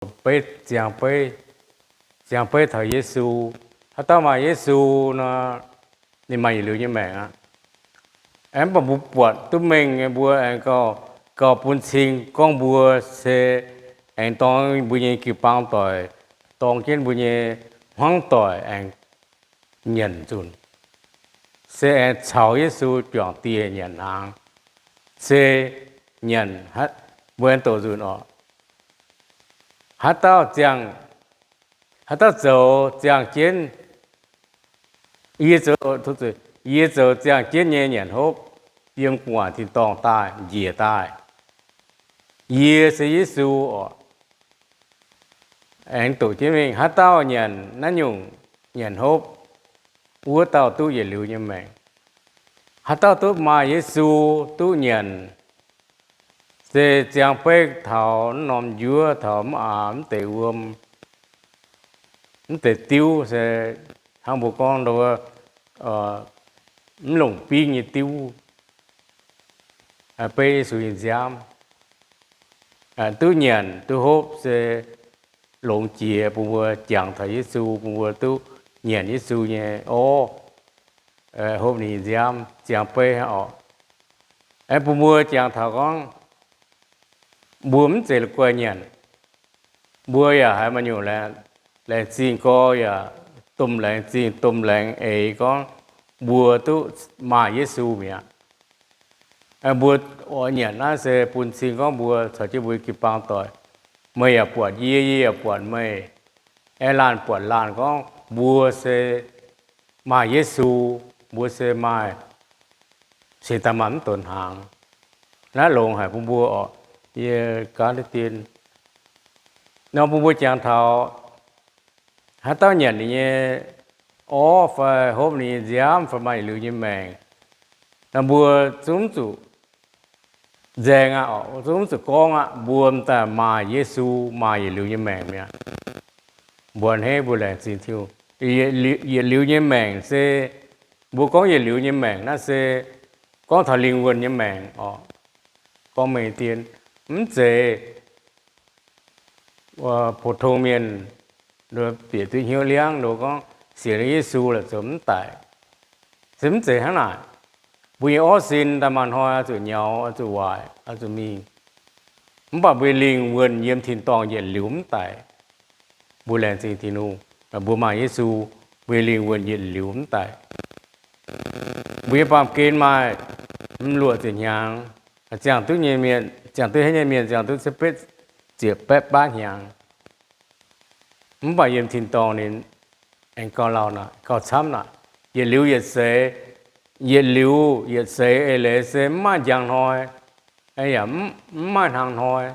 ziangh beiv, ziangh beiv taux Yesu. Haaix dauh maaih Yesu nor, ninh maaih yietc liuz nyei maengc aqv. Aengx mv baac mbuo buatc duqv mengh nyei, mbuo aengx gauh, gauh bun cing gorngv mbuo se aengx dorng mbuo nyei jiu-baang doic, dorng jienv mbuo nyei hmuangv doic aengx nyanc nzunc, se aengx caux Yesu juangc dieh nyanc hnaangx, se nyanc, mbuo aengx doqc nzunc oc. Haaix dauh ziangh, haaix dauh zoux ziangh jienv, yie zoux, yie zoux ziangh jienv nyei nyanc hopv yiem gu'nguaaic tin-dorngh daaih njiec daaih. Yie se Yesu oc. Aengx doqc jienv mingh, haaix dauh nyanc naaiv nyungc nyanc hopv, wuov dauh duqv yietc liuz nyei maengc. Haaix dauh duqv maaih Yesu duqv nyanc, se ziangh beiv taux mv norm njuov, taux mv aax, mv deix wuom, mv deix diuv, se hnangv mbuo gorngv mv longc bingv nyei diuv, beiv Yesu nyei nziaamv, duqv nyanc duqv hopv se longx jiex bun mbuo jangx taux Yesu, bun mbuo duqv nyanc Yesu nyei orv, hopv ninh nyei nziaamv, ziangh beiv hnangv oc. Aengx bun mbuo jangx taux gorngv mbuo mv zeiz la'guaih nyanc. Mbuo yaac haiz maaih nyungc laengz zingh gorx yaac domh laengz zingh, domh laengz eix gorngv mbuo duqv maaih Yesu mi'aqv. Mbuo oix nyanc naaiv se bun cing gorngv mbuo caux jienv mbuo jiu-baang doic, meih yaac buatc yie, yie yaac buatc meih, aengx laanh buatc laanh gorngv mbuo se maaih Yesu, mbuo se maaih, cingx daaih maaih mv donx hnaangx. Naaiv longx haic bun mbuo oc. Yie gaav deix dien nor bun mbuo jangx taux haaix dauh nyanc ninh nyei orv fai hopv ninh nyei nziaamv fai maaih yietc liuz nyei maengc, nor mbuo zungv zuqc nzaeng aqv, zungv zuqc gorngv aqv, mbuo m'daaih maaih Yesu, maaih yietc liuz nyei maengc mi'aqv. Mbuo a'hneiv mbuo laengz zingh Tin-Hungh. Yietc liuz nyei maengc se, mbuo gorngv yietc liuz nyei maengc naaiv se gorngv taux lingh wuonh nyei maengc oc. Gorngv mengh dien, mv zeiz pou-tong mienh bieqc duqv hnyouv liangv nor gorngv sienx Yesu la'zoux mv daic. Se mv zeiz hnangv naaic. Mbuo nyei orv sin daaih maaih hnoi oix zuqc nyaux, oix zuqc waaic, oix zuqc mingh. Mv baac mbuo lingh wuonh yiem tin-dorngh yietc liuz mv daic. Mbuo laengz zingh Tin-Hungh, mbuo maaih Yesu, mbuo lingh wuonh yietc liuz mv daic. Mbuo nyei baamh gen maaih hmz luoqc ziepc hnyangx, ziangh duqv nyei mienh, ziangh duqv henv nyei mienh ziangh duqv cietv betv ziepc betv baav hnyangx. Mv baac yiem tin-dorngh ninh aengx gauh lauh naaic, gauh camv naaic, yietc liuz yietc seix, yietc liuz yietc seix eix leiz se mv maaih njang hnoi, yaac mv maaih hnaangx hnoi,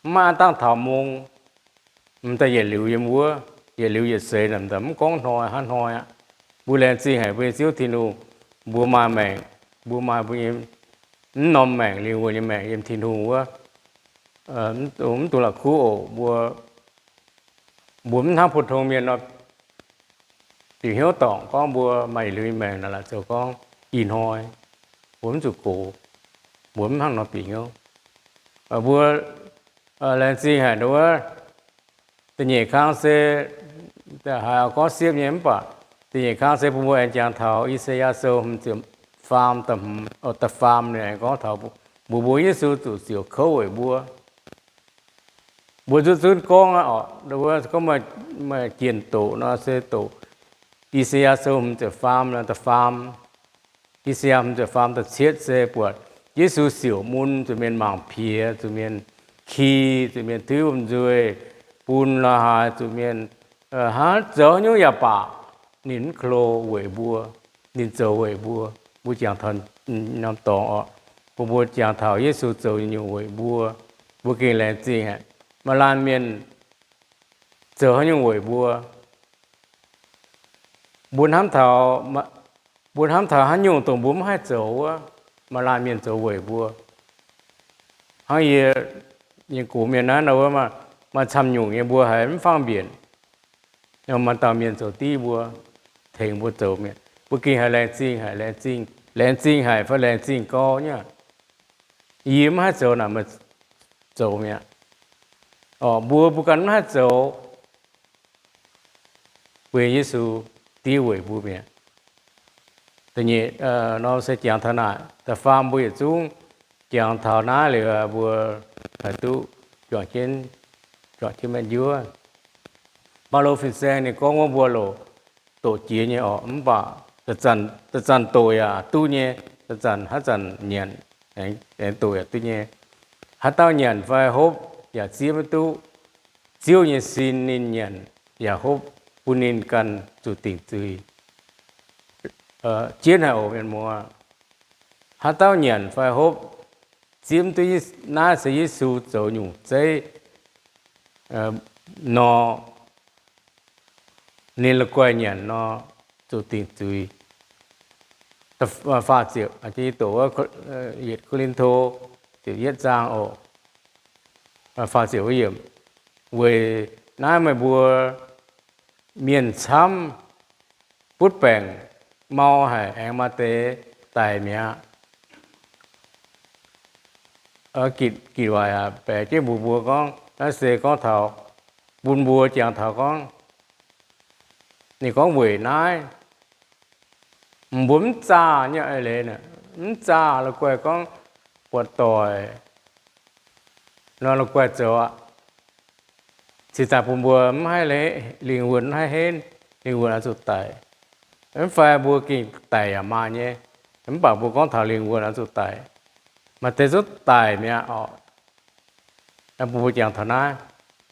mv maaih aav dangh taux mong. M'daaih yietc liuz yiem wuov, yietc liuz yietc seix naaic, m'daaih mv gorngv hnoi hnangv hnoi aqv. Mbuo laengz zingh haic mbuo nyei Ziouv Tin-Hungh, mbuo maaih maengc, mbuo maaih mbuo nyei mv norm maengc, lingh wuonh nyei maengc yiem Tin-Hungh wuov, mv dungx la'kuqv oc. Mbuo, mbuo mv hnangv pou-tong mienh nor, bieqc hnyouv dorngc gorngv mbuo maaih yietc liuz nyei maengc naaic, laaic zoux gorngv ih hnoi, mbuo mv zuqc gox, mbuo mv hnangv nor bieqc hnyouv. Mbuo laengz zingh haic nduov, da'nyeic kang se, haiz gorngv siepv nyei mv baac da'nyeic kang se bun mbuo aengx jangx taux I^saa^yaa Sou hmz ziepc faam, da'faam ninh aengx gorngv taux mbuox mbuo Yesu zuqc siouc kouv weic mbuo. Mbuo zuqc zunv gorngv aqv oc, gorngv maaih jienh doqc nor se doqc I^saa^yaa Sou hmz ziepc faam, da'faam, I^saa^yaa hmz ziepc faam da'cietv se buatc Yesu siouc mun, zuqc mienh mangc piex, zuqc mienh ki, zuqc mienh div wuom-nzuih, bun la'haaix, zuqc mienh hnangv zoux haaix nyungc yaac baac ninh mv klo weic mbuo, ninh zoux weic mbuo. Mbuo jangx taux norm dorngx oc, bun mbuo jangx taux Yesu zoux nyungc weic mbuo. Mbuo gengh laengz zingh haic. Maaih laanh mienh zoux haaix nyungc weic mbuo? Mbuo hnamv taux, mbuo hnamv taux haaix nyungc dongh mbuo mv haih zoux wuov, maaih laanh mienh zoux weic mbuo. Hnangv yie nyei gox mienh naaiv nor, maaih camv nyungc nyei mbuo haiz mv fangh mbienc. Maaih dauh mienh zoux div mbuo, tengx mbuo zoux mi'aqv. Mbuo gengh haiz laengz zingh haic, laengz zingh haic fai laengz zingh gau nyei. Yie mv haih zoux naaic, meih zoux mi'aqv. Orqc, mbuo, mbuo ganh maiv haih zoux, weic Yesu diev weic mbuo mi'aqv. Da'nyeic, nor se jangx taux naaic. Da'faam mbuo yietc zungv jangx taux naaiv liuz, mbuo haih duqv juangc jienv, juangc jienv maiv njuov. Baulo fin-saeng ninh gorngv wuov mbuo loc doqc jiex nyei orqc, mv baac zanc-zanc doqc yaac duqv nyei, zanc-zanc haaix zanc nyanc, aengx doqc yaac duqv nyei. Haaix dauh nyanc fai hopv yaac zieqv maiv duqv Ziouv nyei sin. Ninh nyanc yaac hopv bun ninh ganh zuqc dingc zuiz. Jienv haic oc mienh muoz. Haaix dauh nyanc fai hopv zieqv maiv duqv naaiv se Yesu zoux nyungc zeiv nor, ninh la'guaih nyanc nor zuqc dingc zuiz. Faah ziepc, doqc wuov, yietc Ko^lin^to ziepc yietv zaang oc. Faah ziepc wuov yiemc, weic naaiv meih mbuo mienh camv, butv baengc mau haic, aengx maaih deix daic mi'aqv. Gitv, gitv waaic aac, baeqc jienv mbuox mbuo gorngv naaiv se gorngv taux, bun mbuo jangx taux gorngv, ninh gorngv weic naaiv, mbuo mv zaah nyei eix leiz, mv zaah la'guaih gorngv buatc doic nor la'guaih zoux aqv. Cingx daaih bun mbuo mv haih, lingh wuonh mv haih henv, lingh wuonh oix zuqc daic. Mv fai mbuo gengh daic yaac maaih nyei, mv baac mbuo gorngv taux lingh wuonh oix zuqc daic, maaih deix zungv daic mi'aqv orqc. Bun mbuo jangx taux naaiv,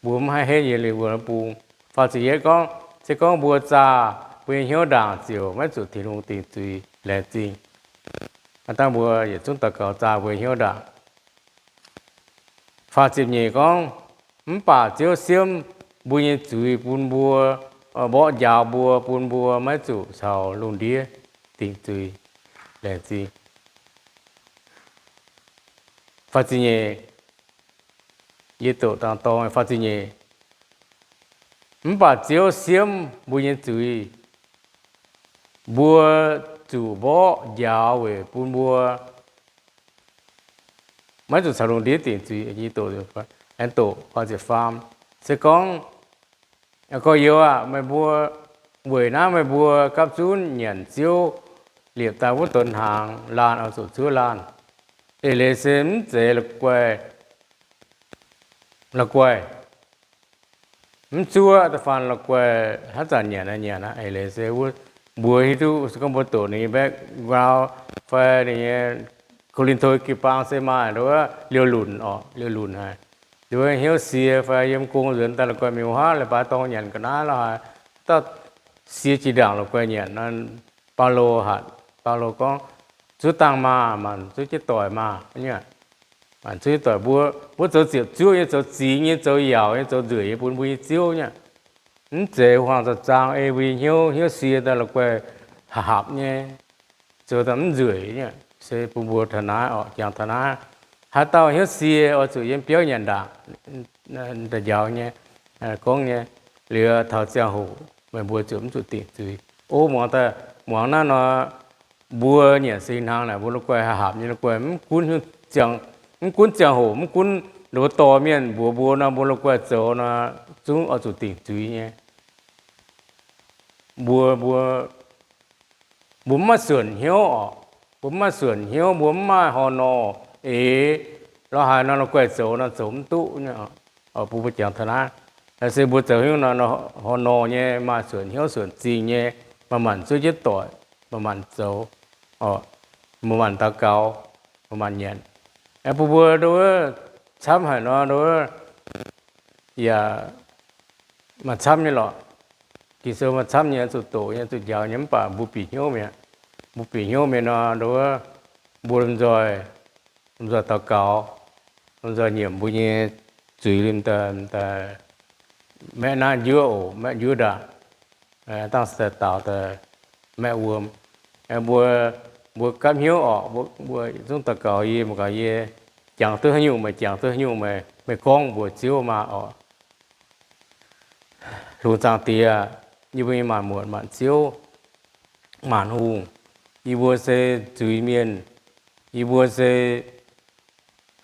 mbuo mv haih henv yiem lingh wuonh wuov bung. Faah ziepc yietv gorngv, se gorngv mbuo zaah, mbuo nyei hnyouv ndaangc ziouc maiv zuqc Tin-Hungh dingc zuiz laengz zingh. Aav dangh mbuo yietc zungv daux gaux zaah mbuo nyei hnyouv ndaangc. Faah ziepc nyeic gorngv, mv baac Ziouv siemv mbuo nyei zuiz bun mbuo, mborqv njaaux mbuo, bun mbuo maiv zuqc caux lungh ndiev dingc zuiz laengz zingh. Faah ziepc nyeic, yie doqc dangh dorng, faah ziepc nyeic, mv baac Ziouv siemv mbuo nyei zuiz, mbuo zuqc mborqv njaaux weic bun mbuo maiv zuqc caux lungh ndiev dingc zuiz. Aengx doqc faah ziepc faam, se gorngv, gorx-youz aah, meih mbuo, weic naaiv meih mbuo gapv zunv nyanc Ziouv liepc daaih wuov donx hnaangx laanh oix zuqc zuov laanh. Eix leiz se mv zeiz la'guaih, la'guaih, mv zuov da'faanh la'guaih haaix zanc nyanc nyanc aqv. Eix leiz se wuov, mbuo hiuv duqv se gorngv mbuo doqc ninh nyei background fai ninh nyei Ko^lin^to jiu-baang se maaih nduov liouh lunc orqc, liouh lunc haic. Nduov hnyouv sie fai yiem gong nzuonx daaih la'guaih mingh wuov haav leiz-baaix dorngx nyanc ga'naaiv lorqc haic, dauh sie jiex ndaangc la'guaih nyanc nor, Baulo hatc, Baulo gorngv, zuov dangh maah, maanc zuov jienv doic maah. Maanc zuov jienv doic mbuo, mbuo zoux ziepc zuoqv nyei, zoux zingx nyei, zoux yaauc nyei, zoux nzueic nyei bun mbuo nyei ziouv nyei. Mv zeiz huaang-zaang zaang ei mbuo nyei hnyouv, hnyouv sie daaih la'guaih hapc-hapc nyei, zoux daaih mv nzueic nyei. Se bun mbuo taux naaiv orqc, jangx taux naaiv. Haaix dauh hnyouv sie oix zuqc yiem biauv nyanc ndaangc, da'njaaux nyei, gorngv nyei, liuz taux ziangh hoc meih mbuo ziouc mv zuqc dingc zuiz. O, muangx daaih, muangx naaiv nor, mbuo nyanc singx hnaangx naaic, mbuo la'guaih hapc-hapc nyei la'guaih, mv gunv ziangh hoc, mv gunv nduov dorh mienh mbuox mbuo nor, mbuo la'guaih zoux nor, zungv oix zuqc dingc zuiz nyei. Mbuo, mbuo, mbuo mv maaih suonc hnyouv orqc. Mbuo mv maaih suonc hnyouv, mbuo mv maaih hor nor, eix, lorz haaix nor la'guaih zoux nor zoux mv duqv nyei. Bun mbuo jangx taux naaiv, se mbuo zoux hnyouv nor, hor nor nyei, maaih suonc hnyouv suonc zingh nyei, manc-manc zuov jienv doic, manc-manc zoux, manc-manc daux gaux, manc-manc nyanc. Bun mbuo nduov camv haic nor, nduov yaac maaih camv nyei lorqc. Ging-Sou maaih camv nyei, zuqc doqc nyei, zuqc njaaux nyei, mv baac mbuo bieqc hnyouv mi'aqv. Mbuo bieqc hnyouv mingh nor, nduov, mbuo lomh nzoih, lomh nzoih daux gaux, lomh nzoih nyiemc mbuo nyei zuiz, maeqv naaiv njuov oc, maeqv njuov ndaangc, dangh se daaih daaux daaih maeqv wuom. Mbuo, mbuo gapv hnyouv orqc, mbuo yietc zungv daux gaux, yie mangc gaax yie jangx duqv haaix nyungc meih jangx duqv haaix nyungc meih, meih gorngv mbuox Ziouv maah orqc. Lungh zaangc Diex, yie mbuo nyei maanc muotc maanc Ziouv, maanc hungh, yie mbuo se zuiz-mienh. Yie mbuo se,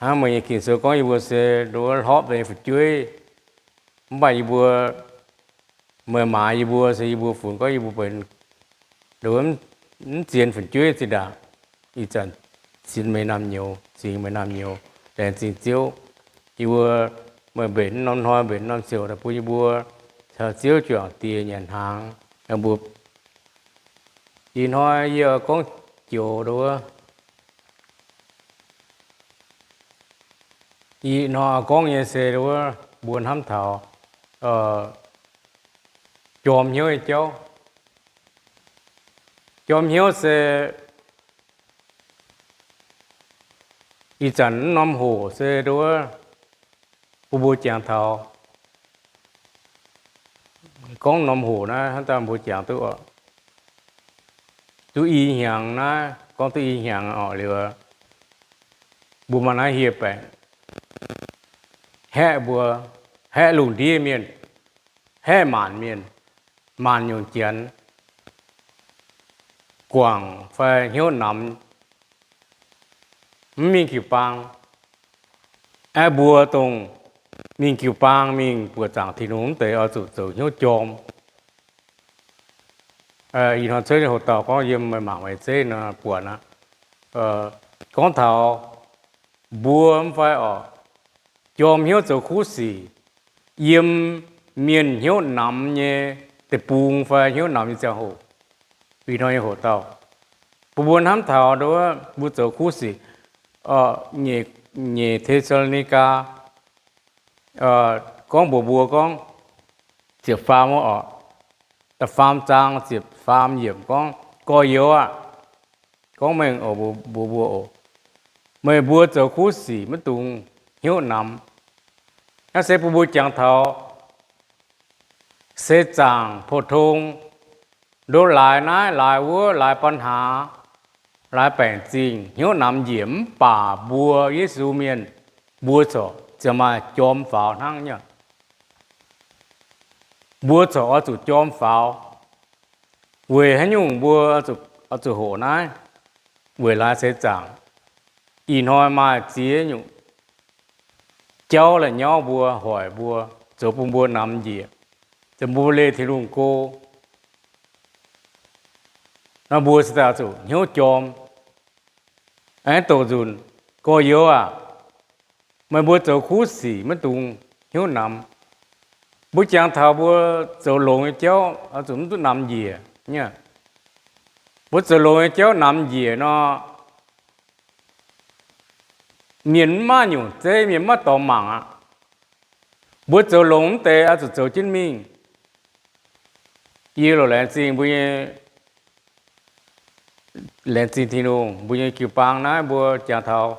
hnangv meih nyei Ging-Sou gorngv, yie mbuo se nduov hlorpv nyei fu'jueiv. Mv baac yie mbuo, meih maaiz yie mbuo se yie mbuo funx gorngv yie mbuo benx mv zien fu'jueiv zinh ndaangc. Ih zanc zingx meih naamh nyouz, zingx meih naamh nyouz, laengz zingh Ziouv. Yie mbuo, meih mbenc norm hnoi mbenc norm ziouc daaih bun yie mbuo caux Ziouv juangc dieh nyanc hnaangx. Mbuo ih hnoi yie gorngv joux wuov, ih hnoi gorngv nyei se wuov mbuo hnamv taux jorm hnyouv nyei jauv. Jorm hnyouv se ih zanc norm hoc se wuov, bun mbuo jangx taux, gorngv norm hoc naaiv hnangv daaih mbuo jangx duqv, duqv i hnyangx naaiv, gorngv duqv i hnyangx orqc liuz, mbuo maaih naaiv hieh baengc, haeqv mbuo, haeqv lungh ndiev mienh, haeqv maanc mienh, maanc nyungc janx, guangc fai hnyouv namx, mv mingh jiu-baang. Aeqv, mbuo dongh mingh jiu-baang mingh buoqc zaangc Tin-Hungh wuov deix oix zuqc zoux hnyouv jorm. Ih hnoi cuotv nyei hoc dauh gorngv yiem meih mangc meih zeiv nor buatc aqv. Gorngv taux mbuo mv fai orqc, jorm hnyouv zoux kuv sic yiem mienh hnyouv namx nyei deic-bung fai hnyouv namx nyei ziangh hoc. Ih hnoi nyei hoc dauh, bun mbuo hnamv taux wuov mbuo zoux kuv sic. Nyeic Te^saa^lo^ni^gaa gorngv mbuox mbuo gorngv, ziepc faam wuov orqc, da'faam zaang ziepc faam yiemc gorngv, gorx-youz aah, gorngv mengh oc, mbuox mbuo oc, meih mbuo zoux kuv sic maiv dungx hnyouv namx. Naaiv se bun mbuo jangx taux seix zaangc pou-tong, ndo laaix naaiv laaix wuov, laaix ปัญหา, laaix baengc zingh, hnyouv namx njiec mv baac mbuo Yesu mienh, mbuo corc ziouc maaih jorm faaux hnangv nyei. Mbuo corc oix zuqc jorm faaux. Weic haaix nyungc mbuo oix zuqc hoqc naaiv? Weic laaix seix zaangc ih hnoi maaih ziex nyungc jauv la'nyauv mbuo, hoic mbuo, zoux bun mbuo namx njiec, zoux bun mbuo leih Tin-Hungh go. Nor mbuo se daaih zuqc hnyouv jorm. Aengx doqc nzunc, gorx-youz aah, meih mbuo zoux kuv sic maiv dungx hnyouv namx. Mbuo jangx taux mbuo zoux longx nyei jauv oix zuqc mv duqv namx njiec nyei. Mbuo zoux longx nyei jauv namx njiec nor, mienh mv maaih nyungc zeiv, mienh mv maaih dorngx mangc aqv. Mbuo zoux longx mv deix oix zuqc zoux jienv mingh. Yie loc laengz zingh mbuo nyei, laengz zingh Tin-Hungh, mbuo nyei jiu-baang naaiv mbuo jangx taux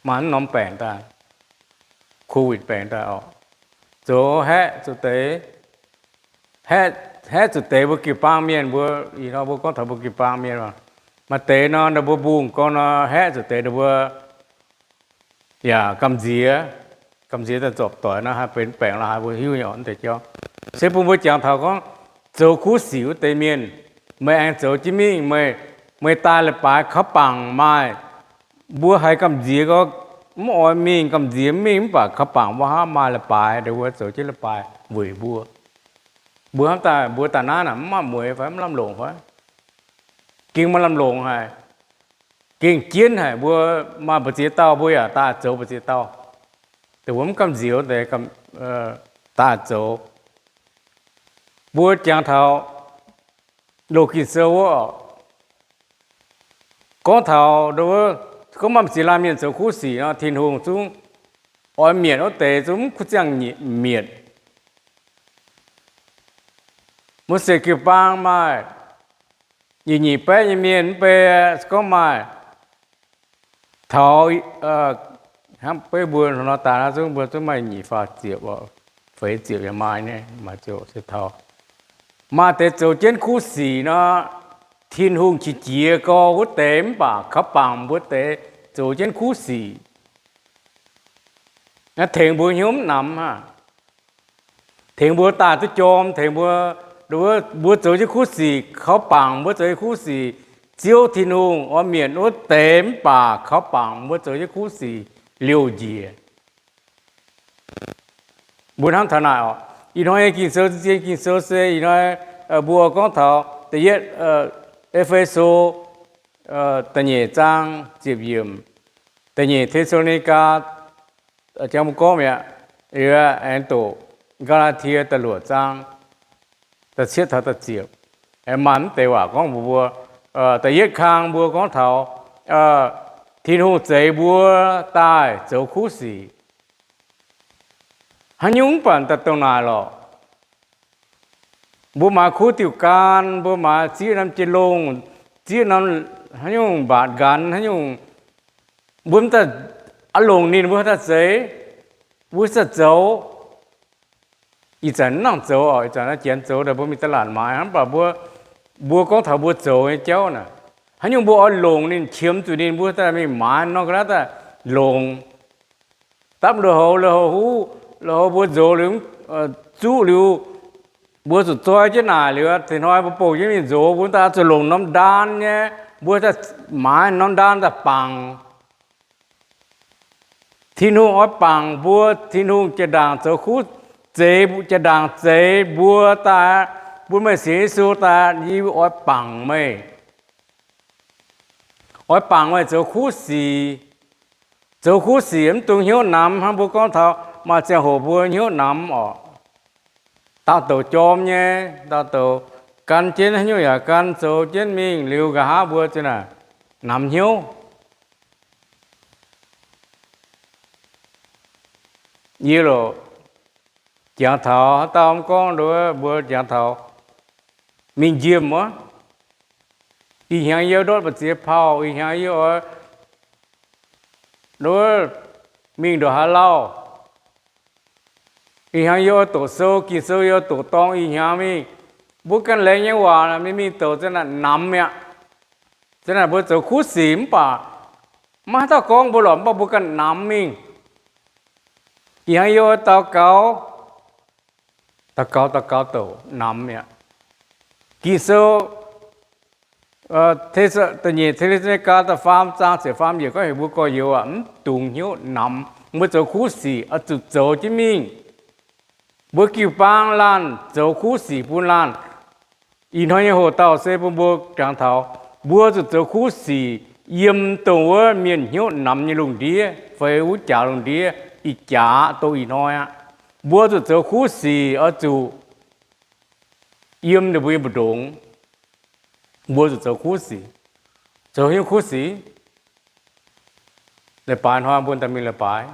maaih mv norm baengc daaih, COVID baengc daaih orqc, zoux haeqv zuqc deix, haeqv zuqc deix mbuo jiu-baang mienh mbuo. Ih hnoi mbuo gorngv taux mbuo jiu-baang mienh, maaih deix nor ninh mbuo mbungh gorn nor haeqv zuqc deix ninh mbuo yaac gamh nziex, gamh nziex daaih zorpc doic nor haih benx baengc la'haaix mbuo hiuv nyei orqc, mv deix jauv. Se bun mbuo jangx taux gorngv zoux kuv sic wuov deix mienh, meih aengx zoux jienv mingh, meih, meih daaih leiz-baaix kaux bangc maaih, mbuo haiz gamh nziex gorngv mv oix mingh, gamh nziex mv mingh mv baac kaux bangc mbuo hnangv maaih leiz-baaix, deix mbuo zoux jienv leiz-baaix weic mbuo. Mbuo hnamv daaih mbuo daaih naaiv naaic mv maaih mueix fai mv lamh longc fai? Gengh maaih lamh longc haic. Gengh jienv haic, mbuo maaih mbu'ziex dauh mbuo yaac daaih zoux mbu'ziex dauh. Deix mbuo mv gamh nziex deix daaih zoux. Mbuo jangx taux loz Ging-Sou wuov, gorngv taux, gorngv maaih m'ziex laanh mienh zoux kuv sic nor, Tin-Hungh zungv oix mietc wuov deix zungv mv kuv ziangh mietc. Mbuo siec jiu-baang maaih nyic nyic baeqv nyei mienh mv bei, gorngv maaih taux, hnangv beiv mbuo nor daaih naaiv zungv mbuo zungv maaih nyic faah ziepc, feix ziepc yaac maaih nyei, maaih ziouc se taux maaih deix zoux jienv kuv sic nor, Tin-Hungh qiex jiez gorx wuov deix mv baac kaux bangc mbuo deix zoux jienv kuv sic. Naaiv tengx mbuo hnyouv mv namx aqv. Tengx mbuo daaih duqv jorm, tengx mbuo, mbuo zoux jienv kuv sic kaux bangc mbuo zoux jienv kuv sic, Ziouv Tin-Hungh oix mietc wuov deix mv baac kaux bangc mbuo zoux jienv kuv sic liouh njiec. Mbuo hnamv taux naaic oc. Ih hnoi nyei Ging-Sou, zien Ging-Sou se ih hnoi mbuo gorngv taux da'yietv E^fe^so da'nyeic zaang ziepc yiemc, da'nyeic Te^saa^lo^ni^gaa, jangx mbuo gorngv mi'aqv, aengx doqc Gaa^laa^tie da'luoqc zaang da'cietv taux da'ziepc. Aengx maaih mv deix waac gorngv mbuox mbuo, da'yietv kang mbuo gorngv taux Tin-Hungh zeix mbuo daaih zoux kuv sic. Haaix nyungc mv baac daaih dongh naaic lorqc. Mbuo maaiz kuv diuh gan, mbuo maaiz zieqv norm jiex longh, zieqv norm haaix nyungc mbaatc nqanx haaix nyungc, mbuo mv daaih longc ninh mbuo daaih zeix, mbuo daaih zoux. Ih zanc mv nangc zoux oc, ih zanc naaiv janx zoux daaih mbuo mingh da'laatc maaiz, mv baac mbuo, mbuo gorngv taux mbuo zoux nyei jauv naaic, haaix nyungc mbuo oix longc ninh, qiemx zuqc ninh, mbuo daaih mingh maaiz norm ga'naaiv daaih longc. Dapv lui-houx, lui-houx huv, lui-houx mbuo nzox liuz, zuqv liuz, mbuo zuqc zoi jienv naaic liuz, ih hnoi mbuo bouh jienv mingh nzox, mbuo daaih zuqc longc norm ndaan nyei, mbuo daaih maaiz norm ndaan daaih bangc. Tin-Hungh oix bangc mbuo, Tin-Hungh jaa-ndaangc zoux kuv, zeix, jaa-ndaangc zeix mbuo daaih, bun meih sienx Yesu daaih, yie oix bangc meih. Oix bangc meih zoux kuv sic. Zoux kuv sic mv dungx hnyouv namx hnangv mbuo gorngv taux maaih ziangh hoc mbuo hnyouv namx oc. Dauh douc jorm nyei, dauh douc gan jienv haaix nyungc yaac gan zoux jienv mingh liuz, nqa'haav mbuo ziouc naaic namx hnyouv. Yie loc jangx taux haaix dauh mv gorngv nduov, mbuo jangx taux mingh njiemc wuov. Ih hnyangx yie ndortv mbu'ziex pauh, ih hnyangx yie oix nduov mingh ndongc haaix lauh, ih hnyangx yie oix doqc sou, Ging-Sou yie oix doqc dorng, ih hnyangx mingh. Mbuo ganh laengz nyei waac mingh mingh douc ziouc naaic namx mi'aqv. Ziouc naaic mbuo zoux kuv sic mv baac maiv haaix dauh gorngv mbuo lorqc, mv baac mbuo ganh namx mingh. Ih hnyangx yie oix daux gaux, daux gaux daux gaux douc namx mi'aqv. Ging-Sou da'nyeic Te^saa^lo^ni^gaa da'faam zaang ziepc faam yiemc gorngv heuc mbuo gorx-youz aac, mv dungx hnyouv namx. Mbuo zoux kuv sic oix zuqc zoux jienv mingh. Mbuo jiu-baang laanh zoux kuv sic bun laanh. Ih hnoi nyei hoc dauh se bun mbuo jangx taux, mbuo zuqc zoux kuv sic yiem dongh wuov mienh hnyouv namx nyei lungh ndiev fai wuov jaax lungh ndiev, ih jaax dongh ih hnoi aqv. Mbuo zuqc zoux kuv sic oix zuqc yiem ninh mbuo nyei mbu'ndongx. Mbuo zuqc zoux kuv sic. Zoux hnyouv kuv sic. Leiz-baaix hnoi mbuo daaih mingh leiz-baaix,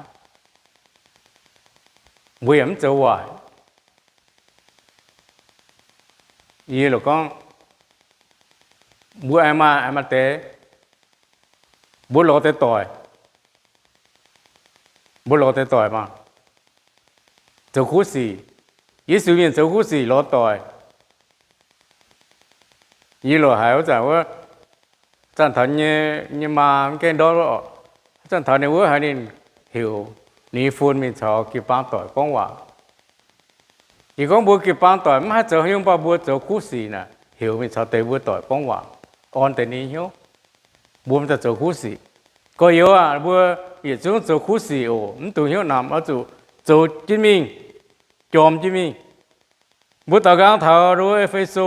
mbuo yaac mv zoux waaic. Yie loc gorngv, mbuo aengx maaih, aengx maaih deix, mbuo lorz deix doic. Mbuo lorz deix doic maah, zoux kuv sic. Yesu mienh zoux kuv sic lorz doic. Yie loc haiz wuov zanc wuov, zanc taux nyei, nyei maa mv gaengh ndortv wuov, zanc taux ninh wuov haiz ninh heuc ninh nyei fun mingh caux jiu-baang doic gorngv waac. Yie gorngv mbuo jiu-baang doic mv haih zoux haaix nyungc, mv baac mbuo zoux kuv sic naaic, heuc mingh caux deix mbuo doic gorngv waac, orn deix ninh nyei hnyouv. Mbuo mv daaih zoux kuv sic. Gorx-youz aac, mbuo yietc zungv zoux kuv sic oc. Mv dungx hnyouv namx, oix zuqc zoux jienv mingh, jorm jienv mingh. Mbuo daux nqaang taux nduov E^fe^so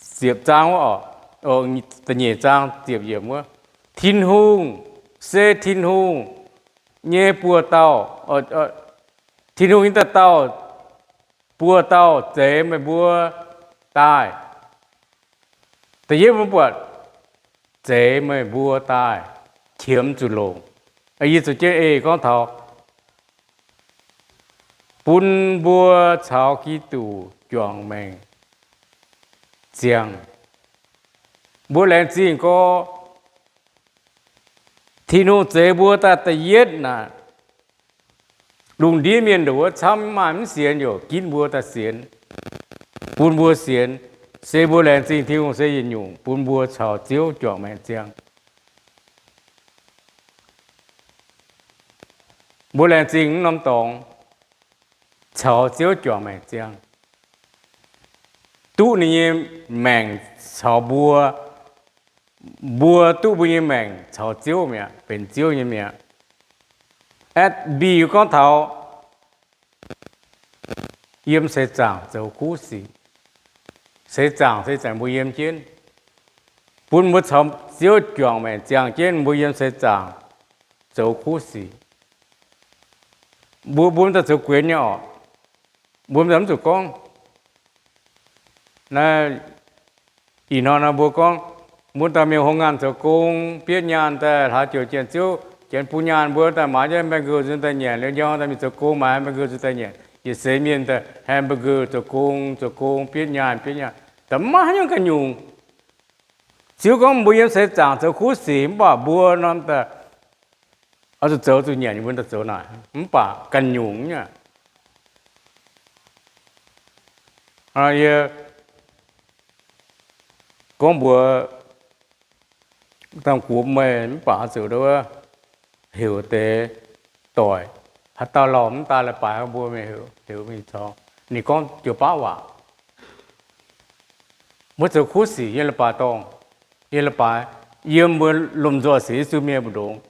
ziepc zaang wuov oc, da'nyeic zaang ziepc yiemc wuov, Tin-Hungh, se Tin-Hungh nyei buoz-dauh, Tin-Hungh nyei dauh dauh, buoz-dauh zeix meih mbuo daaih. Da'yietv mbuo buatc zeix meih mbuo daaih, qiemx zuqc longc. Yie zoux jienv ei gorngv taux bun mbuo caux Giduc juangc maengc ziangh. Mbuo laengz zingh gorx, Tin-Hungh zeix mbuo daaih da'yietv naaic, lungh ndiev mienh ndongc wuov camv maaih mv sienx, yaac ginv mbuo daaih sienx, bun mbuo sienx, se mbuo laengz zingh Tin-Hungh se yietc nyungc bun mbuo caux Ziouv juangc maengc ziangh. Mbuo laengz zingh mv norm dorngx caux Ziouv juangc maengc ziangh, duqv ninh nyei maengc caux mbuo, mbuo duqv mbuo nyei maengc caux Ziouv mi'aqv, benx Ziouv nyei mi'aqv. Aeqv, mbic gorngv taux yiem seix zaangc zoux kuv sic. Seix zaangc se zanc mbuo yiem jienv, bun mbuo caux Ziouv juangc maengc ziangh jienv, mbuo yiem seix zaangc zoux kuv sic. Mbuo, mbuo m'daaih zoux guenx nyei orqc. Mbuo m'daaih mv zuqc gorngv naaiv. Ih hnoi nor mbuo gorngv, mbuo daaih mingh hungh ngaanh zoux gong, bietv nyaanh daaih hlaax jouc janx-ziouv, janx bun nyaanh mbuo daaih maaiz jienv mbaeqv nqeu nzuonx daaih nyanc, liuz njang daaih mingh zoux gong maaiz mbaeqv nqeu nzuonx daaih nyanc. Yietc seix mienh daaih haih mbaeqv nqeu zoux gong, zoux gong, bietv nyaanh, bietv nyaanh, da'maiv haaix nyungc ganh nyungc. Ziouv gorngv mbuo yiem seix zaangc zoux kuv sic, mv baac mbuo norm daaih oix zuqc zoux zuqc nyanc, mbuo daaih zoux naaic, mv baac ganh nyungc nyei. Yie gorngv mbuox Dangh Guoqv meih mv baac oix zuqc heuc deix doic, haaix dauh lorh mv daaih leiz-baaix mbuo mingh heuc, heuc mingh corc. Ninh gorngv joux baav waac. Mbuo zoux kuv sic yiem leiz-baaix dorngh, yiem leiz-baaix, yiem mbuo lomh nzoih sienx Yesu mienh mbu'ndongx.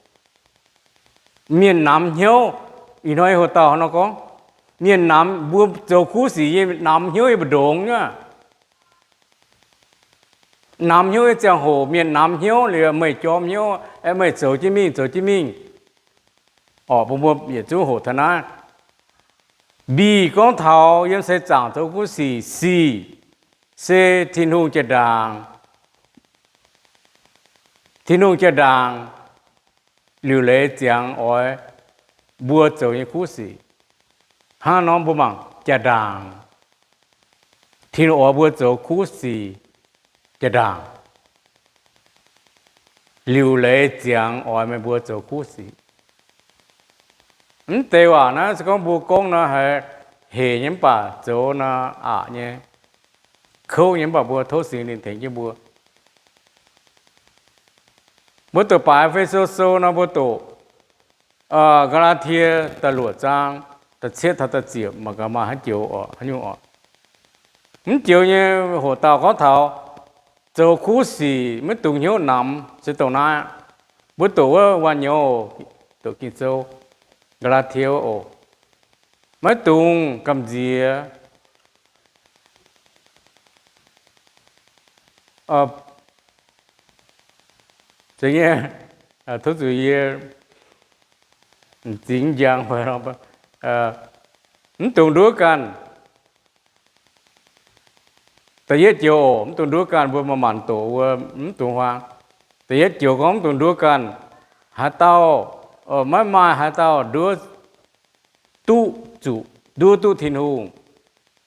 Mienh namx hnyouv. Ih hnoi hoc dauh nor gorngv, mienh namx, mbuo zoux kuv sic nyei namx hnyouv yiem mbu'ndongx nyei. Namx hnyouv nyei ziangh hoc mienh namx hnyouv liuz, meih jorm hnyouv, meih zoux jienv mingh, zoux jienv mingh. Orqc, bun mbuo yietc zungv hoqc taux naaiv. Mbih gorngv taux yiem seix zaangc zoux kuv sic, sic se Tin-Hungh jaa-ndaangc. Tin-Hungh jaa-ndaangc liuc leiz ziangx oix mbuo zoux nyei kuv sic. Hnangv nor mbuo mangc jaa-ndaangc. Tin-Hungh oix mbuo zoux kuv sic jaa-ndaangc, liuc leiz ziangx oix meih mbuo zoux kuv sic. Mv deix waac naaiv se gorngv mbuo gorngv nor haiz hec nyei mv baac zoux nor aqc nyei, kouv nyei mv baac mbuo tov Singx Lingh tengx jienv mbuo. Mbuo doqc baaix E^fe^so Sou nor mbuo doqc Gaa^laa^tie da'luoqc zaang da'cietv taux da'ziepc mangc gaax maaih haaix joux oc, haaix nyungc oc. Mv joux nyei hoc dauh gorngv taux zoux kuv sic maiv dungx hnyouv namx se dongh naaiv. Mbuo doqc wuov waac-nyouz, doqc Ging-Sou, Gaa^laa^tie wuov oc. Maiv dungx gamh nziex. Tov zuqc yie m'zing njang, mv dungx nduov ganh. Da'yietv joux oc, mv dungx nduov ganh, mbuo manc-manc doqc wuov mv dungx huaang. Da'yietv joux gorngv mv dungx nduov ganh. Haaix dauh, maiv maaih haaix dauh nduov duqv zuqc, nduov duqv Tin-Hungh.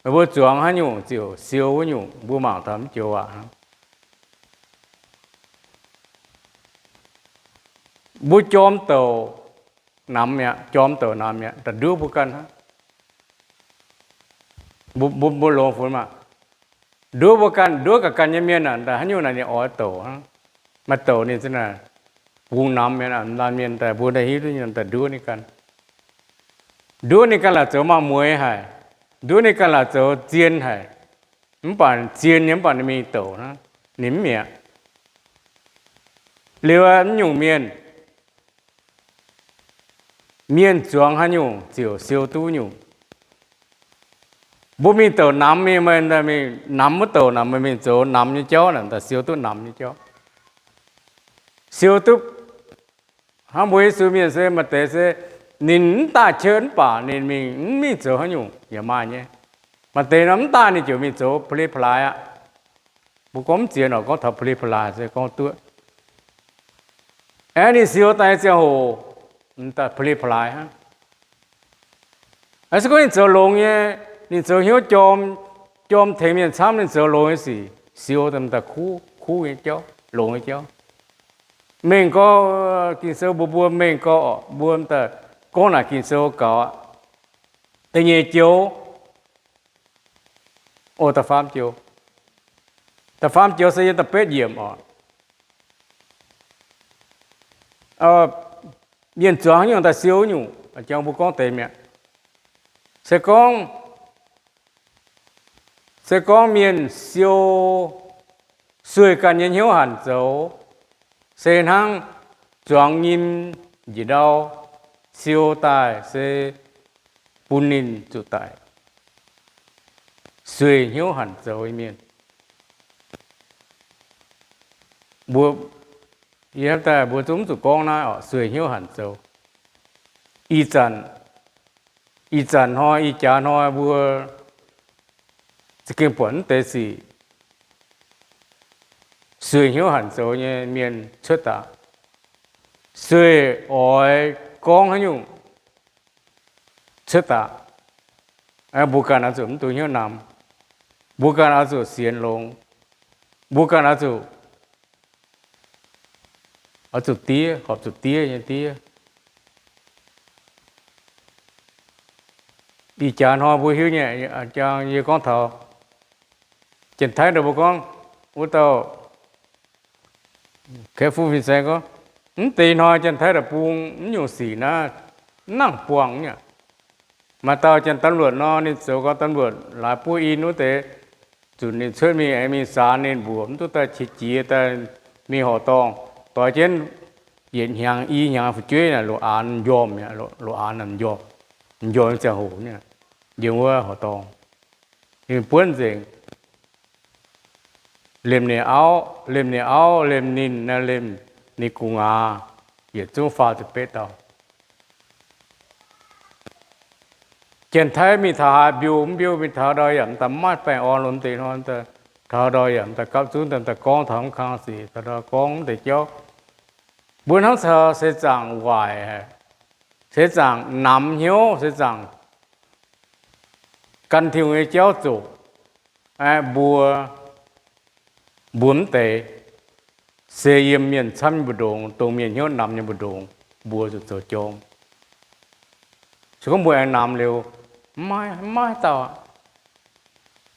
Meih mbuo zuangx haaix nyungc ziouc siou wuov nyungc, mbuo mangc taux mv joux aac. Mbuo jorm douc namx mi'aqv, jorm douc namx mi'aqv, da'nduov mbuo ganh hnangv. Mbuo, mbuo longx funx maah! Nduov mbuo ganh, nduov ga'ganh nyei mienh aac, haaix nyungc naaic ninh oix douc hnangv. Maaih douc ninh za'naaic bungx namx mi'aqv, laanh mienh daaih mbuo daaih hiuv duqv nyei daaih nduov ninh ganh. Nduov ninh ganh laaic zoux maaih mueix haic, nduov ninh ganh laaic zoux zien haic. Mv baac zien nyei mv baac ninh mingh douc hnangv, ninh mv mi'aqv. Liuz mv nyungc mienh, mienh zuangx haaix nyungc ziouc siou duqv nyungc. Mbuo mingh douc namx mingh, meih mingh namx wuov douc naaic, meih mingh zoux namx nyei jauv naaic, daaih siou duqv namx nyei jauv. Siou duqv hnangv mbuo Yesu mienh se maaih deix se ninh mv daaih qiex mv baac ninh mingh mv mingh zoux haaix nyungc yaac maaih nyei. Maaih deix nor mv daaih ninh ziouc mingh zoux pa'li pa'laaix aqv. Mbuo gorngv mv ziex nor gorngv taux pa'li pa'laaix se gorngv duqv. Aeqv, ninh siou daaih nyei ziangh hoc, m'daaih pa'li pa'laaix hnangv. Se gorngv ninh zoux longx nyei, ninh zoux hnyouv jorm, jorm tengx mienh camv, ninh zoux longx nyei sic, siou daaih m'daaih kuv, kuv nyei jauv, longx nyei jauv. Mengh gorx, Ging-Sou mbuox mbuo mengh gorx, mbuo m'daaih gorngv naaic Ging-Sou gaux aqv. Da'nyeic joux, o, da'faam joux, da'faam joux se yiem da'betv yiemc oc. Mienh zuangx haaix nyungc daaih siou nyungc, jangx mbuo gorngv deix mi'aqv. Se gorngv, se gorngv mienh siou sueih ganh nyei hnyouv hanc zoux, se hnangv zuangx nyim njiec ndau siou daaih se bun ninh zuqc daic. sueih hnyouv hanc zoux nyei mienh. Mbuo, yie hnamv daaih mbuo zungv mv zuqc gorngv naaiv oc, sueih hnyouv hanc zoux. Ih zanc, ih zanc hnoi, ih jaax hnoi mbuo za'gengh buatc mv deix sic sueih hnyouv hanc zoux nyei mienh cuotv daaih. Sueih oix gorngv haaix nyungc cuotv daaih, mbuo ganh oix zuqc mv dungx hnyouv namx. Mbuo ganh oix zuqc sienx longx. Mbuo ganh oix zuqc, oix zuqc diev, horpc zuqc diev nyei diev. Ih jaax hnoi mbuo hiuv nyei, jang yie gorngv taux Janx-Taiv ndau mbuo gorngv, wuov dauh Kaeqv-Fu Fin-Saeng gorngv, mv deix hnoi Janx-Taiv deic-bung mv nyungc sic naaiv mv nangc buangh nyei aqv. Maaih dauh janx-domh luotc nor, ninh zoux gau domh luotc laaix buov in wuov deix, zunc ninh cuotv mingh aengx mingh saanx ninh mbuoqc, mv duqv daaih qiex jiez daaih mingh horqc dorngh, doix jienv yietc hnyangx i hnyangx fu'jueiv naaic loc aanx m'njormh mi'aqv, loc aanx m'njormh, m'njormh ziangh hoc, yiem wuov horqc dorngh, ninh buonv nzengc. Lemh ninh auv, lemh ninh auv, lemh ninh, lemh ninh gu'nguaaz, yietc zungv faah ziepc betv dauh. Janx-Taiv mingh taux haaix mbiouh mv mbiouh, mingh taux ndau yaac mv daaih maiv baengh orn lo mv deix hnoi, taux ndau yaac mv daaih gapv zunv, daaih gorngv taux mv kang sic, taux ndau gorngv mv deix jauv. Mbuo hnamv taux seix zaangc waaic, seix zaangc namx hnyouv, seix zaangc gan Tin-Hungh nyei jauv zoqc, mbuo, mbuo mv deix, se yiem mienh camv nyei mbu'ndongx, dongh mienh hnyouv namx nyei mbu'ndongx, mbuo zuqc zoux jorm. Se gorngv mbuo aengx namx liuz, maiv, maiv dauh aqv.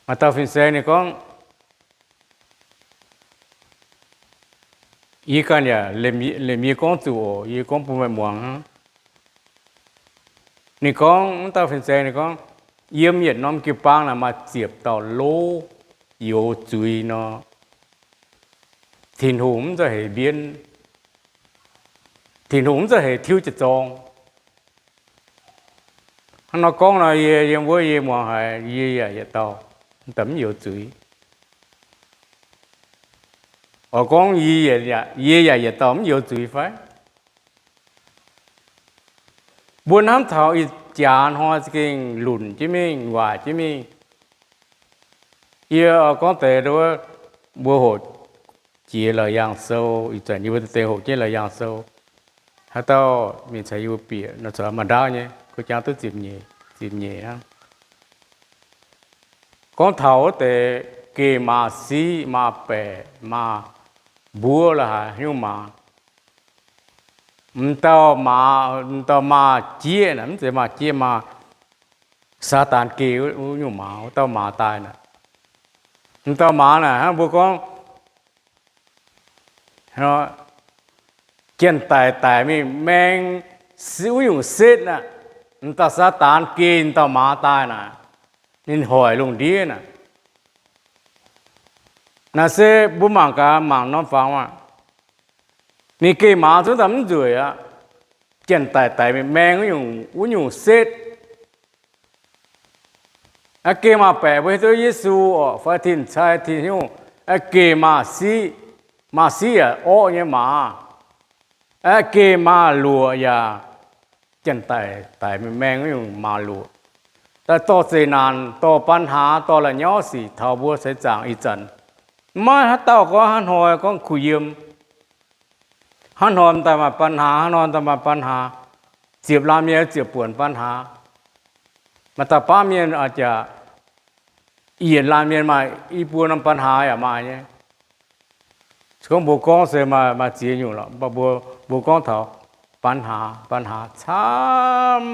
Maaih dauh fin-saeng ninh gorngv, yie ganh yaac lemh yie gorngv zuqc oc, yie gorngv bun meih muangx hnangv. Ninh gorngv, wuov dauh fin-saeng ninh gorngv, yiem yietc norm jiu-baang naaic maaih ziepc dauh lov youx zuiz nor, Tin-Hungh mv za'heix mbienv, Tin-Hungh mv za'heix tiuv jiez zorng. Hnangv nor gorngv nor, yie yiem wuov yie muangx haiz yie yaac yietc dauh, mv daaih mv youx zuiz. Oix gorngv yie yaac yietc dauh mv youx zuiz fai? Mbuo hnamv taux ih jaax hnoi za'gengh lunc jienv mingh, waaic jienv mingh. Yie gorngv deix wuov, mbuo hoqc jiex Laauc Yaangh Sou, ih zanc yie mbuo deix hoqc jienv Laauc Yaangh Sou. Haaix dauh mingh caux yie mbuo bieqc nor, maaih ndaauv nyei, kuv jangx duqv ziepc nyeic, ziepc nyeic hnangv. Gorngv taux wuov deix geh maaz siqv, maaz baeqc, maaz mbuov, la'haaix nyungc maaz. M'dauh maaz, m'dauh maaz-jieqv naaic, mv zeiz maaz-jieqv, maaz, Saadaan geh wuov nyungc maaz, wuov dauh maaz daaih naaic. M'dauh maaz naaic hnangv mbuo gorngv janx-daic daic mingh maeng wuov nyungc setv naaic, m'dauh Saadaan geh m'dauh maaz daaih naaic, ninh hoic lungh ndiev naaic. Naaic se mbuo mangc gaax, mangc norm fangx maah, ninh geh maaz zungv daaih mv nzueic aqv. Janx-daic daic mingh maeng wuov nyungc setv. Aa, geh maaz-baeqc mbuo hiuv duqv Yesu oc, fai Tin-Cai, Tin-Hungh. Aa, geh maaz-siqv, maaz-siqv yaac orqv nyei maaz. Aa, geh maaz-luoqc yaac, janx-daic daic mingh maeng wuov nyungc maaz-luoqc, daaih dorh zeqc naanc, dorh ปัญหา, dorh la'nyauv sic taux mbuo seix zaangc ih zanc. Maiv haaix dauh gorngv hnangv hnoi gorngv kuh yiem. Hnangv hnoi m'daaih maaih ปัญหา, hnangv hnoi m'daaih maaih ปัญหา. Ziepc laanh mienh ziepc buonc ปัญหา. Maaih dauh baav mienh a'jaac yietc laanh mienh maaih i buo norm ปัญหา yaac maaih nyei. Se gorngv mbuo gorngv se maaih ziex nyungc lorqc, mv baac mbuo gorngv taux ปัญหา, ปัญหา camv,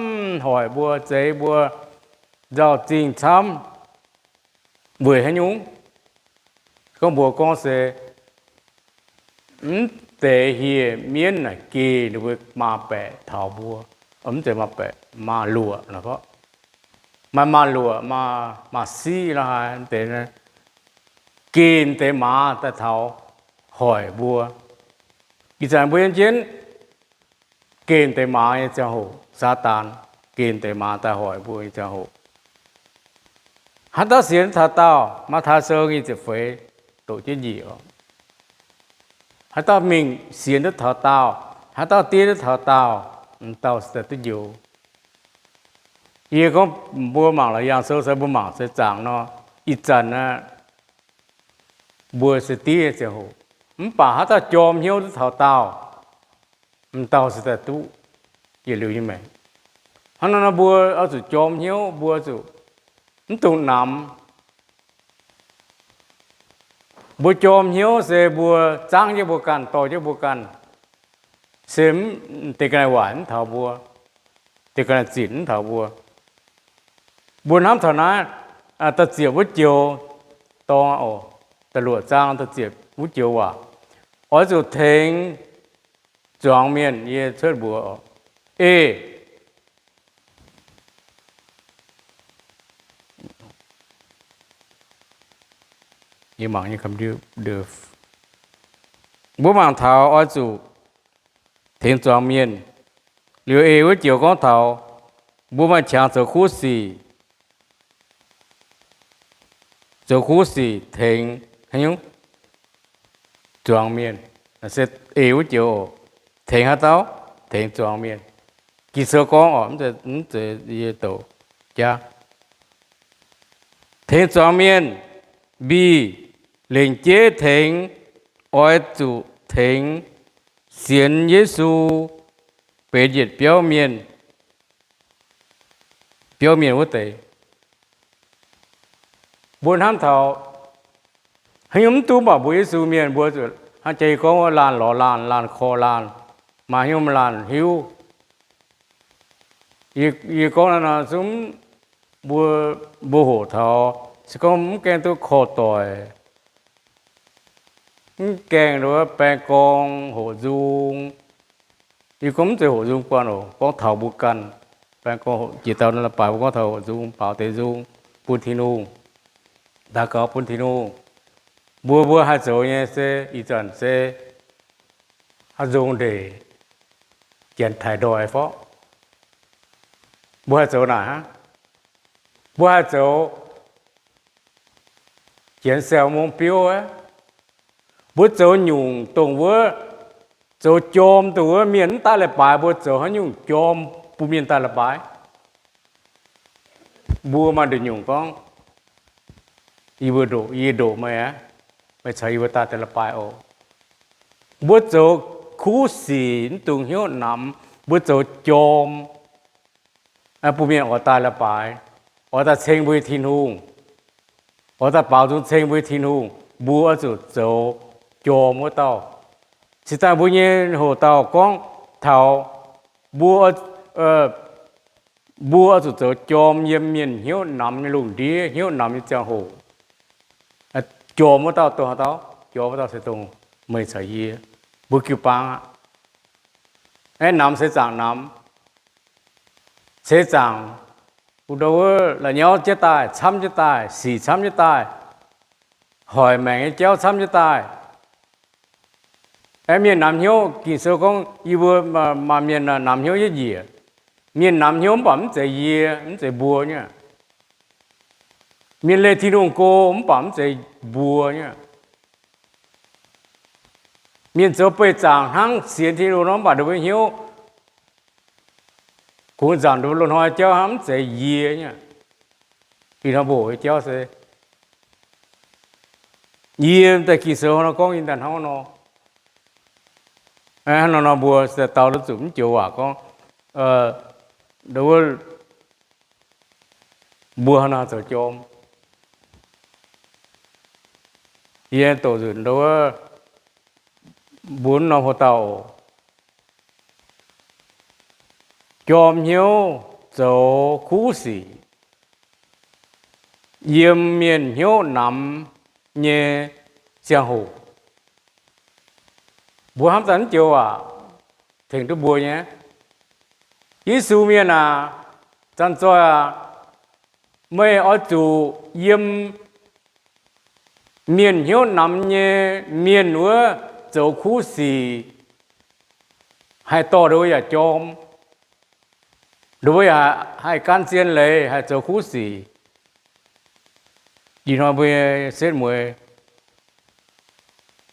hoic mbuo, zeix mbuo, nzauh zingh camv, weic haaix nyungc? Gorngv mbuo gorngv se mv deix hieh mienv naaic geh ninh mbuo maaz-baeqc taux mbuo, mv zeiz maaz-baeqc, maaz-luoqc, maaih maaz-luoqc, maaz-siqv la'haaix deix, geh deix maaz daaih taux hoic mbuo. Ih zanc mbuo yiem jienv geh deix maaz nyei ziangh hoc, Saadaan geh deix maaz daaih hoic mbuo nyei ziangh hoc. Haaix dauh sienx duqv taux daauh, Matv^taai Sou nyic ziepc feix doqc jienv njiec oc. Haaix dauh mingh sienx duqv taux daauh, haaix dauh diev duqv taux daauh, m'dauh se daaih duqv njoux. Yie gorngv mbuo mangc la'yangh sou se mbuo mangc se zaangc nor, ih zanc aqv, mbuo se diev nyei ziangh hoc, mv baac haaix dauh jorm hnyouv duqv taux daauh, m'dauh se daaih duqv yietc liuz nyei maengc. Hnangv nor mbuo oix zuqc jorm hnyouv, mbuo zuqc mv dungx namx. Mbuo jorm hnyouv se mbuo zaangv jienv mbuo ganh, dorh jienv mbuo ganh, se deix ga'naaiv waaic mv taux mbuo, deix ga'naaiv zinc mv taux mbuo. Mbuo hnamv taux naaiv, da'ziepc wuov joux, dorng oc, da'luoqc zaang da'ziepc wuov joux waac, oix zuqc tengx zuangx mienh. Yie cuotv mbuox oc, ei, mbuo mangc taux oix zuqc tengx zuangx mienh. Liuz ei wuov joux gorngv taux mbuo maaih qangx zoux kuv sic, zoux kuv sic tengx haaix nyungc? Zuangx mienh. Se ei wuov joux oc, tengx haaix dauh? Tengx zuangx mienh. Ging-Sou gorngv oc, mv zeiz yie douc jaav. Tengx zuangx mienh, mbic lengc jeiv tengx, oix zuqc tengx sienx Yesu, benx yietc biauv mienh, biauv mienh wuov deix. Mbuo hnamv taux haaix nyungc mv duqv mv baac mbuo Yesu mienh, mbuo zuqc hnangv jiex yie gorngv wuov, laanh lorz laanh, laanh korv laanh, maaih haaix nyungc maaih laanh hiuv. Yie gorngv naaiv nor zungv mbuo, mbuo hoqc taux se gorngv mv gaengh duqv korv-doic, mv gaengh nduov baeng gorng hoqc nzung. Yie gorngv mv zeiz hoqc nzung buangh oc, gorngv taux mbuo ganh. Baeng gorng hoqc, jiex dauh la'baaix mbuo gorngv taux hoqc nzung, baaux deix nzung bun Tin-Hungh, daux gaux bun Tin-Hungh. Mbuo, mbuo haih zoux nyei se ih zanc se haaix nzung ndeic, janx taaih ndoih fov. Mbuo haih zoux naaic hnangv. Mbuo haih zoux janx saeng mong biouv aqv. Mbuo zoux nyungc dongh wuov, zoux jorm dongh wuov mienh mv daaih leiz-baaix, mbuo zoux haaix nyungc jorm bun mienh daaih leiz-baaix? Mbuo maaih nduqc nyungc gorngv, yie mbuo ndoqc, yie ndoqc meih aqv, meih caux yie mbuo daaih deix leiz-baaix oc. Mbuo zoux kuv sic mv dungx hnyouv namx, mbuo zoux jorm bun mienh oix daaih leiz-baaix, oix daaih ceng mbuo nyei Tin-Hungh, oix daaih baaux nzung ceng mbuo nyei Tin-Hungh. Mbuo oix zuqc zoux jorm wuov dauh. Cingx daaih mbuo nyei hoc dauh gorngv taux mbuo, mbuo oix zuqc zoux jorm yiem mienh hnyouv namx nyei lungh ndiev, hnyouv namx nyei ziangh hoc. Jorm wuov dauh dongh haaix dauh? Jorm wuov dauh se dongh meih caux yie, mbuo jiu-baang aqv. Aeqv, namx seix zaangc namx, seix zaangc, wuov la'nyauv jienv daaih, camv jienv daaih, sic camv jienv daaih, hoic maengc nyei jauv camv jienv daaih. Aeqv, mienh namx hnyouv, Ging-Sou gorngv yie mbuo maaih mienh namx hnyouv yietv njiec. Mienh namx hnyouv mv baac mv zeiz yie, mv zeiz mbuo nyei. Mienh leih Tin-Hungh go mv baac mv zeiz mbuo nyei. Mienh zoux beih zaangc hnangv sienx Tin-Hungh nor mv baac ninh mbuo hnyouv kungx nzanc loz-hnoi jauv hnangv, mv zeiz yie nyei. Ih hnoi mbuo hoqc nyei jauv se yie daaih Ging-Sou nor gorngv yie daaih hnangv nor. Hnangv nor mbuo se dau duqv zuqc mv joux waac gorngv, wuov, mbuo hnangv naaiv zoux jorm. Yie doqc nzunc nduov, mbuo norm hoc dauh jorm hnyouv zoux kuv sic yiem mienh hnyouv namx nyei ziangh hoc. Mbuo hnamv daaih mv joux waac tengx duqv mbuo nyei. Yesu mienh aac, zanc-zoih aac, meih oix zuqc yiem mienh hnyouv namx nyei mienh wuov zoux kuv sic, haih dorh ninh mbuo yaac jorm, ninh mbuo yaac haih gan zien leiz haih zoux kuv sic. Ih hnoi mbuo setv mueiz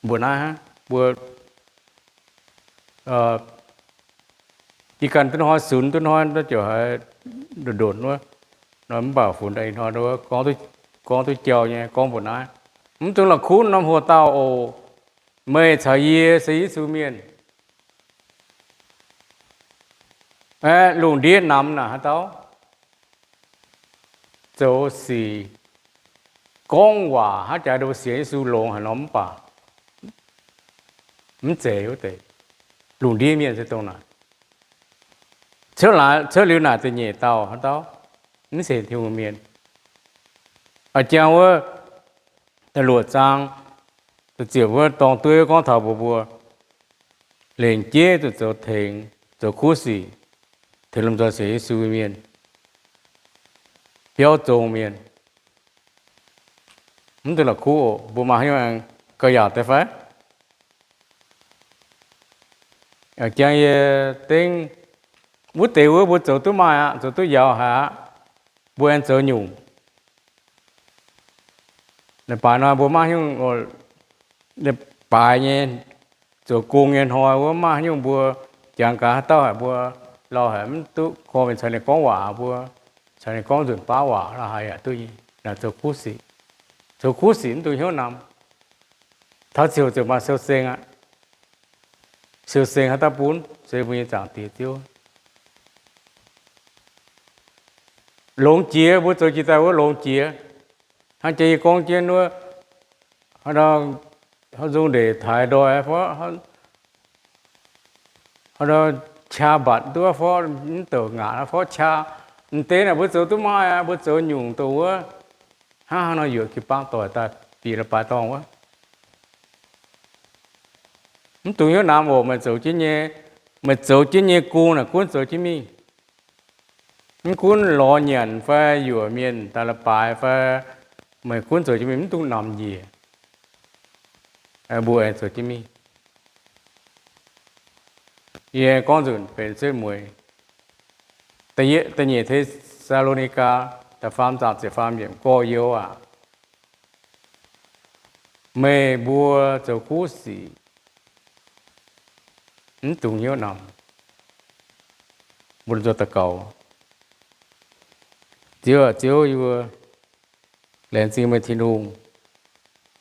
mbuo naaiv hnangv, mbuo ih ganh duqv hnoi sunx duqv hnoi, ziouc haiz ndonc-ndonc wuov. Mv baac funx daaih ih hnoi gorngv duqv jauv nyei gorngv mbuo naaiv, mv dungx la'kuqv norm hoc-dauh oc. Meih caux yie se Yesu mienh. Lungh ndiev namx naaic haaix dauh zoux sic, gorngv waac hnangv jaax nduov sienx Yesu longx haic nor mv baac mv zeiz wuov deix. Lungh ndiev mienh se dongh naaic. Cuotv liuz naaic da'nyeic dauh haaix dauh mv zeiz Tin-Hungh mienh. A'jang wuov da'luoqc zaang da'ziepc wuov dorng dueiv gorngv taux mbuox mbuo, lengc jeiv zuqc zoux tengx, zoux kuv sic, tengx lomh nzoih sienx Yesu mienh, biauv zong mienh. Mv dungx la'kuqv oc. Mbuo maaih haaix nyungc aengx gauh yaauc deix fai? A'jang yie dengv wuov deix wuov mbuo zoux duqv maaih aqv, zoux duqv yaauc haic aqv. Mbuo aengx zoux nyungc. Baaix nor mbuo maiv nyungc, baaix nyei, zoux gong nyei hnoi wuov maiv nyungc mbuo jangx gaax haaix dauh haic, mbuo lauh haic mv duqv korv-lienh caux ninh gorngv waac, mbuo caux ninh gorngv nzunc baav waac la'haiz yaac duqv nyei. Naaic zoux kuv sic. Zoux kuv sic mv dungx hnyouv namx. Taux ziouc ziouc maaih siou-seng aqv. Siou-seng haaix dauh bun? Se mbuo nyei Zaangc Diex Ziouv. Longx jiex, mbuo zoux jiex daaih wuov longx jiex. Hnangv jiex yie gorngv jienv wuov, haaix nzung ndeic taaix ndoih fov, qaqv mbatc duqv fov, mv douc ngaatc fov qaqv. M'deix naaic mbuo zoux duqv maaih aqv, mbuo zoux nyungc dongh wuov, hnangv haaix nor yuoqc jiu-baang doic daaih bieqc la'baaix dorngh wuov. Mv dungx hnyouv namx oc. Meih zoux jienv nyei, meih zoux jienv nyei gong naaic gunv zoux jienv mingh. Mv gunv lorz nyanc fai yuoqc mienh daaih la'baaix fai, meih gunv zoux jienv mingh, mv dungx namx njiec. Mbuo aengx zoux jienv mingh. Yie gorngv nzunc benx setv mueiz. Da'nyeic Te^saa^lo^ni^gaa da'faam zaang ziepc faam yiemc, gorx-youz aac, meih mbuo zoux kuv sic mv dungx hnyouv namx. Mbuo zoux daux gaux. Ziouv aac, Ziouv, yie mbuo laengz zingh meih, Tin-Hungh,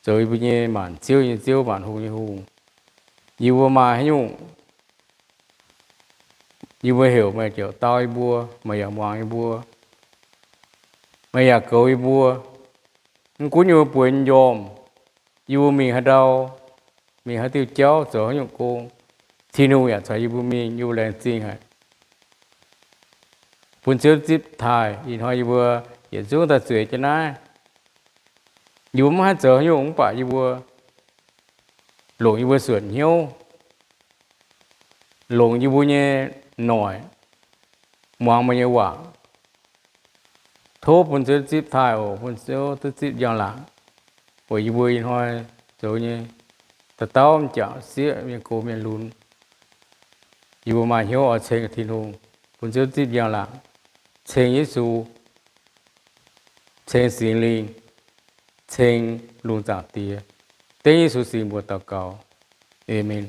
zoux yie mbuo nyei maanc ziouv nyei Ziouv, maanc hungh nyei Hungh. Yie mbuo maaih haaix nyungc, yie mbuo heuc meih ziouc dau yie mbuo, meih yaac muangx yie mbuo, meih yaac goux yie mbuo. Mv gunv yie mbuo bueix njormh, yie mbuo mingh haaix ndau, mingh haaix diuh jauv, zoux haaix nyungc gong, Tin-Hungh yaac caux yie mbuo mingh. Yie mbuo laengz zingh haic. Bun Ziouv zipv taaih. Ih hnoi yie mbuo yietc zungv daaih zueiz jienv naaiv. Yie mbuo maiv haih zoux haaix nyungc mv baac yie mbuo longc yie mbuo suonc hnyouv, longc yie mbuo nyei noic muangx meih nyei waac. Tov bun Ziouv zipv taaih oc. Bun Ziouv duqv zipv njang-laangc weic yie mbuo ih hnoi zoux nyei dauh dauh m'jangc sieqv, mienh gox mienh lunx. Yie mbuo maaih hnyouv oix ceng Tin-Hungh, bun Ziouv zipv njang-laangc, ceng Yesu, ceng Singx Lingh, ceng lungh zaangc Diex. Dengv Yesu Singx mbuox daux gaux. Aamen.